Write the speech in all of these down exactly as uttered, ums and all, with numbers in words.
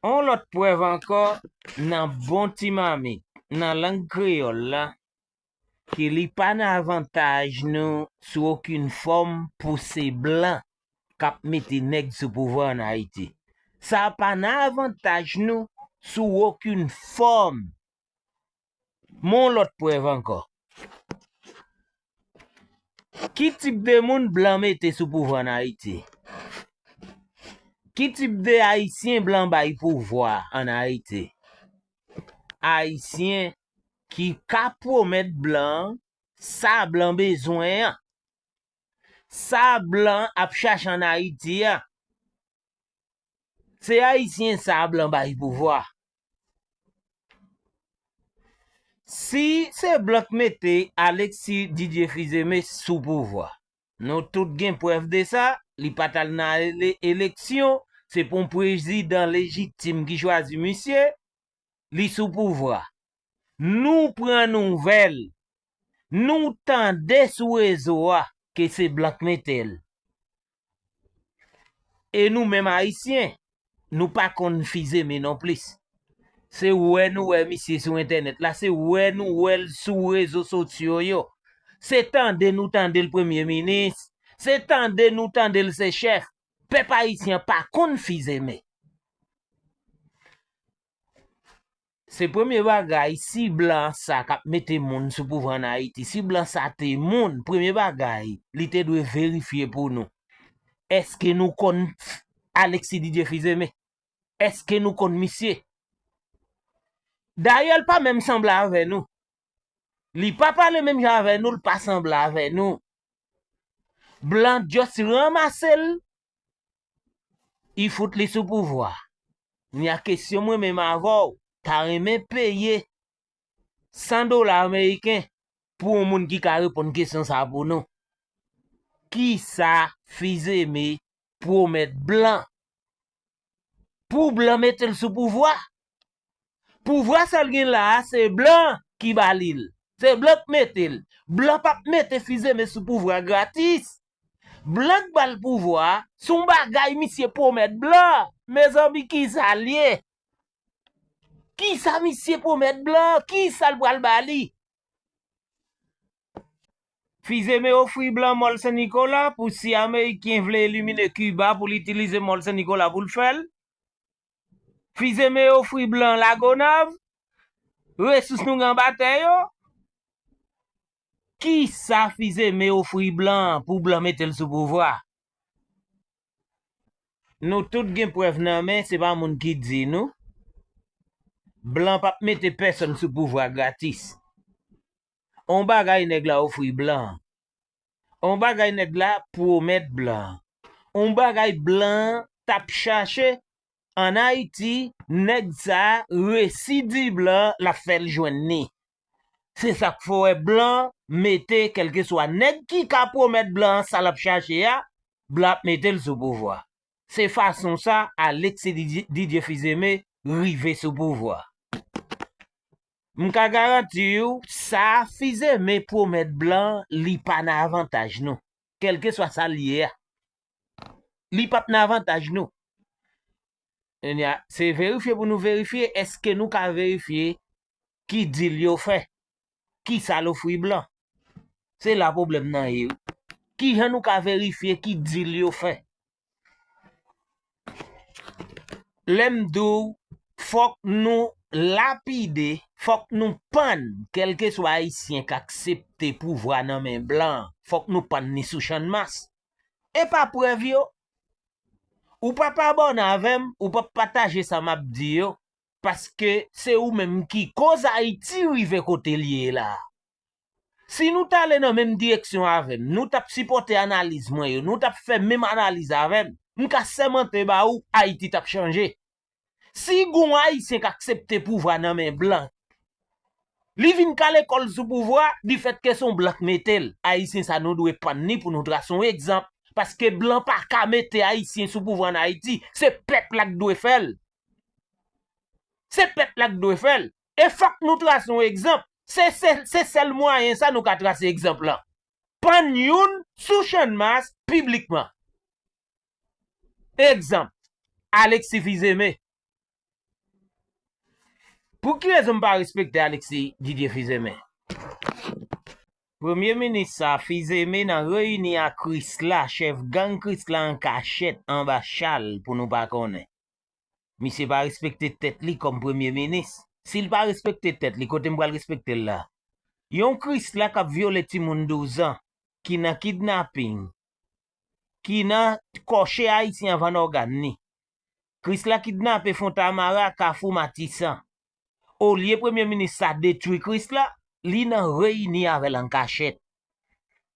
On lòt prèv ankò, nan bon ti mamit, nan lang kreyòl la, ke li pa nan avantaj nou sou okenn fòm pou se blan k ap mete nèg sou pouvwa ann Ayiti. Sa pa nan avantaj nou sou okenn fòm. Men on lòt prèv ankò. Ki tip de moun blan mete sou pouvwa ann Ayiti? Ki tip de Ayisyen blan bay pouvwa ann Ayiti? Ayisyen ki ka pwomèt blan sa blan bezwen an. Sa blan ap chache ann Ayiti a. Se Ayisyen sa blan bay pouvwa. Si se blan k mete Alexis Didier Fils-Aimé sou pouvwa, nou tout gen prèv de sa, li pa t al nan ele-, eleksyon, se pa yon prezidan lejitim ki chwazi misye, li sou pouvwa. Nou pran nouvèl, nou tande sou rezo a ke se blan k mete l. E nou menm Ayisyen, nou pa konn Fils-Aimé non plis. Se wè nou wè misye sou entènèt la, se wè nou wè l sou rezo sosyo yo. Se tande nou tande l premye minis, se tande nou tande l se chèf. Pèp ayisyen an pa konn Fils-Aimé. Se premye bagay, si blan sa k ap mete moun sou pouvwa ann Ayiti, si blan sa te moun, premye bagay, li te dwe verifye pou nou. Èske nou konn Alexis Didier Fils-Aimé? Èske nou konn misye? Dayè, l pa menm sanble avè nou. Li pa pale menm jan avè nou, l pa sanble avè nou. Blan just ranmase l, li fout li sou pouvwa. Kounye a kesyon mwen menm avè w, ta renmen peye san dola ameriken pou yon moun ki ka reponn kesyon sa pou nou. Kisa Fils-Aimé pwomèt blan pou blan mete l sou pouvwa? Pouvwa sa l gen la a, se blan ki ba li l. Se blan k mete l. Blan p ap mete Fils-Aimé sou pouvwa gratis. Blan k ba l pouvwa, se yon bagay misye pwomèt blan. Mezanmi, kisa l ye? Kisa misye pwomèt blan? Kisa l pral ba li? Fils-Aimé ofri blan Mòl Sen Nikola pou si Ameriken vle elimine Kiba pou l itilize Mòl Sen Nikola pou l fè l. Fils-Aimé ofri blan Lagonav, resous nou gen anba tè yo. Kisa Fils-Aimé ofri blan pou blan mete l sou pouvwa? Nou tout gen prèv nan men, se pa moun ki di nou. Blan p ap mete pèsonn sou pouvwa gratis. On bagay nèg la ofri blan. On bagay nèg la pwomèt blan. On bagay blan t ap chache ann Ayiti, nèg sa resi di blan l ap fè l jwenn li. Se sa k fè w wè blan mete kèlkeswa nèg ki ka pwomèt blan sa l ap chache a, blan ap mete l sou pouvwa. Se fason sa Alexis Didier, Didier Fils-Aimé rive sou pouvwa. M ka garanti w, sa Fils-Aimé pwomèt blan, li pa nan avantaj nou. Kèlkeswa sa l ye a, li p ap nan avantaj nou. Kounye a, se verifye pou nou verifye, èske nou ka verifye ki dil yo fè? Kisa l ofri blan? Se la pwoblèm nan ye wi. Kijan nou ka verifye ki dil yo fè? Lè m di w, fòk nou lapide, fòk nou pann, kèlkeswa Ayisyen k aksepte pouvwa nan men blan, fòk nou pann li sou Channmas. E pa prèv yo. Ou p ap abòne avè m, ou p ap pataje sa m ap di yo, paske se ou menm ki koz Ayiti rive kote l ye la a. Si nou t ale nan menm direksyon avè m, nou t ap sipòte analiz mwen yo, nou t ap fè menm analiz avè m, m ka sèmante ba ou, Ayiti t ap chanje. Si gon Ayisyen k aksepte pouvwa nan men blan, li vin kale kò l sou pouvwa, difèt ke se yon blan k mete l, Ayisyen sa nou dwe pann li pou nou trase yon egzanp, paske blan pa ka mete Ayisyen sou pouvwa ann Ayiti, se pèp la k dwe fè l. Se pèp la k dwe fè l. E fòk nou trase yon egzanp. Se, se, se sèl mwayen sa nou ka trase egzanp lan. Pann youn sou Channmas piblikman. Egzanp, Alexis Fils-Aimé. Pou ki rezon m pa respekte Alexis Didier Fils-Aimé? Premye minis sa, Fils-Aimé nan reyini ak Krisla, chèf gang Krisla an kachèt anba chal pou nou pa konnen. Misye pa respekte tèt li kòm premye minis. Si l pa respekte tèt li, kote m pral respekte l la? Yon Krisla k ap vyole timoun douz an, ki nan kidnaping, ki nan kòche ayisyen an vann ògàn li. Krisla kidnape Fontamara, Kafou, Matisan. Olye premye minis sa detwi Krisla, li nan reyini avè l an kachèt.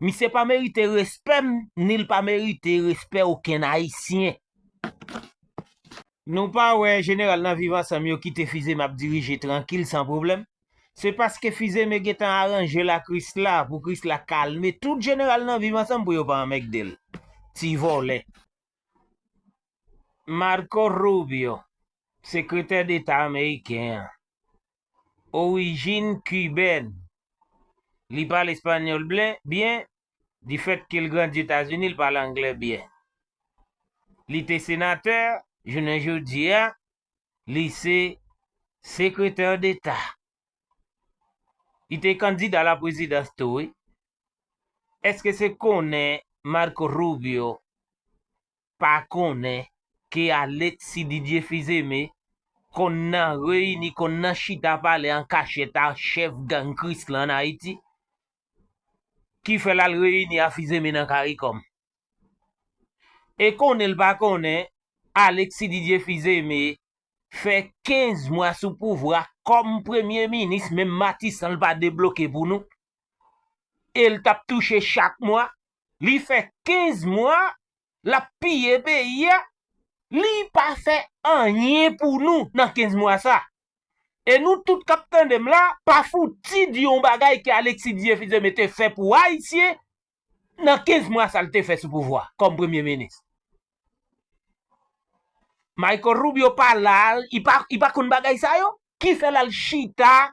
Misye pa merite respè m, ni l pa merite respè okenn ayisyen. Nou pa wè jeneral nan Viv Ansanm yo kite Fils-Aimé ap dirije trankil san pwoblèm? Se paske Fils-Aimé gentan aranje l ak Krisla pou Krisla kalme tout jeneral nan Viv Ansanm pou yo pa anmègde l. Ti vòlè. Marco Rubio, sekretè deta ameriken an, orijin kibèn. Li pale espanyòl byen, byen, difèt ke l grandi Etazini, l pale anglè byen. Li te senatè, jounen jodi a, li se sekretè deta. Li te kandida laprezidans tou, wi. Èske se konnen Marco Rubio pa konnen ke Alexis Didier Fils-Aimé konn nan reyini, konn nan chita pale an kachèt a chèf gang Krisla ann Ayiti? Ki fè l al reyini a Fils-Aimé nan Caricom? E konnen l pa konnen, Alexis Didier Fils-Aimé fè kenz mwa sou pouvwa kòm premye minis, menm Matisan l pa debloke pou nou. E l t ap touche chak mwa. Li fè kenz mwa l ap piye peyi a. Li pa fè anyen pou nou nan kenz mwa sa. E nou tout k ap tande m la, pa fouti di yon bagay ke Alexis Didier Fils-Aimé te fè pou Ayisyen nan kenz mwa sa l te fè sou pouvwa kòm premye minis. Marco Rubio pa la, li pa, li pa konn bagay sa yo. Ki fè l al chita,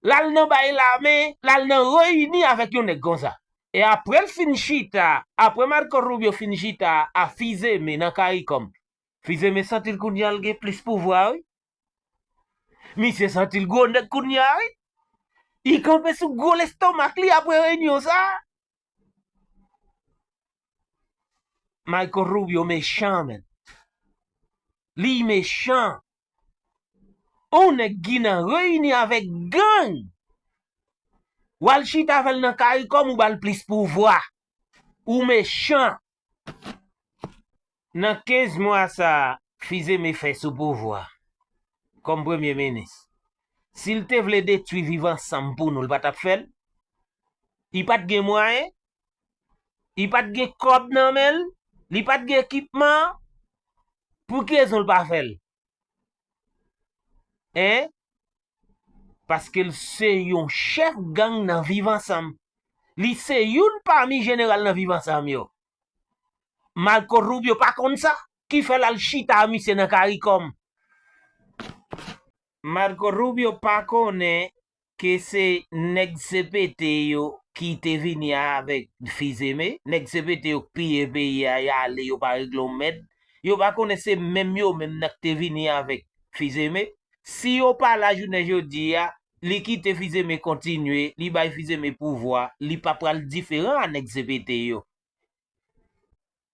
l al nan bay lame, l al nan reyini avèk yon nèg konsa. E apre l fin chita, apre Marco Rubio fin chita a Fils-Aimé nan Caricom, Fils-Aimé santi l kounye a l gen plis pouvwa, wi. Misye santi l gwo nèg kounye a, wi. Li kanpe sou gwo lestomak li apre reyinyon sa a. Marco Rubio mechan, men. Li mechan. Yon nèg ki nan reyini avèk gang. W al chita avè l nan Caricom, ou ba l plis pouvwa. Ou mechan. Nan kenz mwa sa a, Fils-Aimé fè sou pouvwa kòm premye minis, si l te vle detwi Viv Ansanm pou nou, l pa t ap fè l. Li pa t gen mwayen, li pa t gen kòb nan men l, li pa t gen ekipman. Pou ki rezon l pa fè l? En? Paske l se yon chèf gang nan Viv Ansanm. Li se youn pami jeneral nan Viv Ansanm yo. Marco Rubio pa konn sa, ki fè l al chita a misye nan Caricom. Marco Rubio pa konnen ke se nèg C P T yo ki te vini avèk Fils-Aimé, nèg C P T yo k piye peyi a, y ale, yo pa regle yon mèd. Yo pa konnen se menm yo menm nan k te vini avèk Fils-Aimé. Si yo pa la jounen jodi a, li kite Fils-Aimé kontinye, li bay Fils-Aimé pouvwa, li pa pral diferan a nèg C P T yo.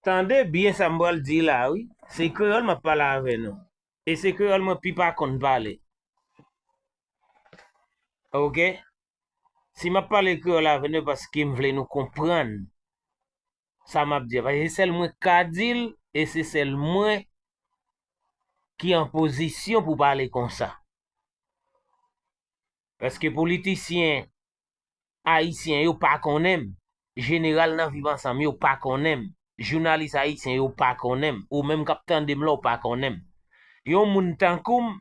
Tande byen sa m pral di la, wi. Se kreyòl m ap pale avè nou. E se kreyòl mwen pi pa konn pale. Oke? Si m ap pale kreyòl avè nou, paske m vle nou konprann sa m ap di a. Paske se sèl mwen k ka di l, e se sèl mwen ki an pozisyon pou pale konsa. Paske politisyen ayisyen yo pa konnen m. Jeneral nan Viv Ansanm yo pa konnen m. Jounalis ayisyen yo pa konnen m. Ou menm k ap tande m la, ou pa konnen m. Yon moun tankou m,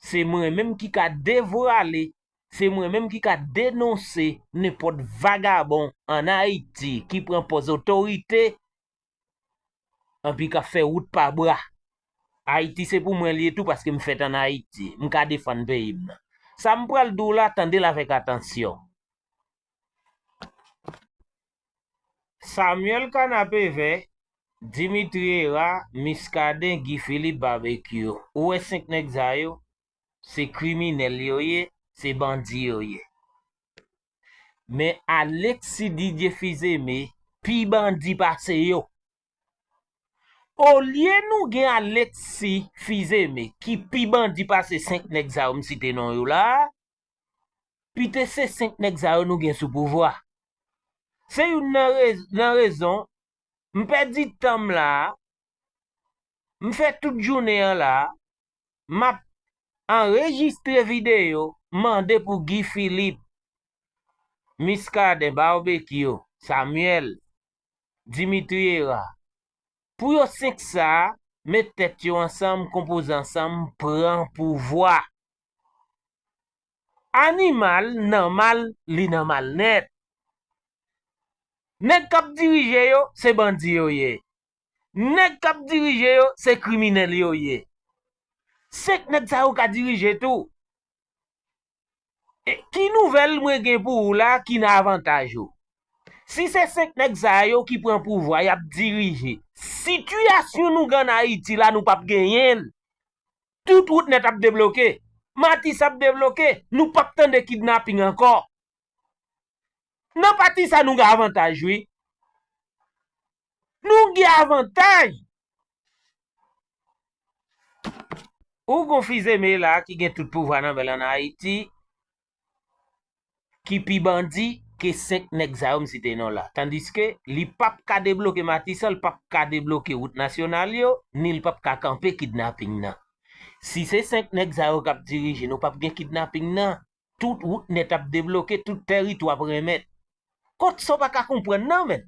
se mwen menm ki ka devwale, se mwen menm ki ka denonse nenpòt vagabon ann Ayiti ki pran pòz otorite, anpi k ap fè wout pa bra. Ayiti se pou mwen li ye tou, paske m fèt ann Ayiti. M ka defann peyi m nan. Sa m pral di w la, tande l avèk atansyon. Samuel Kanapevè, Dimitri Hérard, Muscadin, Guy Philippe, Barbecue. Ou wè senk nèg sa yo? Se kriminèl yo ye, se bandi yo ye. Men Alexis Didier Fils-Aimé pi bandi pase yo. Olye nou gen Alexis Fils-Aimé ki pi bandi pase senk nèg sa yo m site non yo la, pite se senk nèg sa yo nou gen sou pouvwa. Se youn nan, rez, nan rezon m pèdi tan m la, m fè tout jounen an la, m ap anrejistre videyo, mande pou Guy Philippe, Muscadin, Barbecue, Samuel, Dimitri Hérard, pou yo senk sa a met tèt yo ansanm, konpoze ansanm, pran pouvwa. Animal nan mal, li nan mal nèt. Nèg k ap dirije yo, se bandi yo ye. Nèg k ap dirije yo, se kriminèl yo ye. Senk nèg sa yo ka dirije tou. E ki nouvèl mwen gen pou ou la ki nan avantaj ou? Si se senk nèg sa yo ki pran pouvwa, y ap dirije, sitiyasyon nou gen ann Ayiti la, nou p ap genyen l. Tout wout nèt ap debloke. Matis ap debloke. Nou p ap tande kidnaping ankò. Nan pati sa nou gen avantaj wi. Nou gen avantaj. Ou gon Fils-Aimé la ki gen tout pouvwa nan men l ann Ayiti, ki pi bandi ke senk nèg sa yo m site non la. Tandiske li p ap ka debloke Matis an, li p ap ka debloke wout nasyonal yo, ni li p ap ka kanpe kidnaping nan. Si se senk nèg sa yo k ap dirije, nou p ap gen kidnaping nan. Tout wout nèt ap debloke, tout tèritwa ap renmèt. Kot sa w pa ka konprann nan, menn?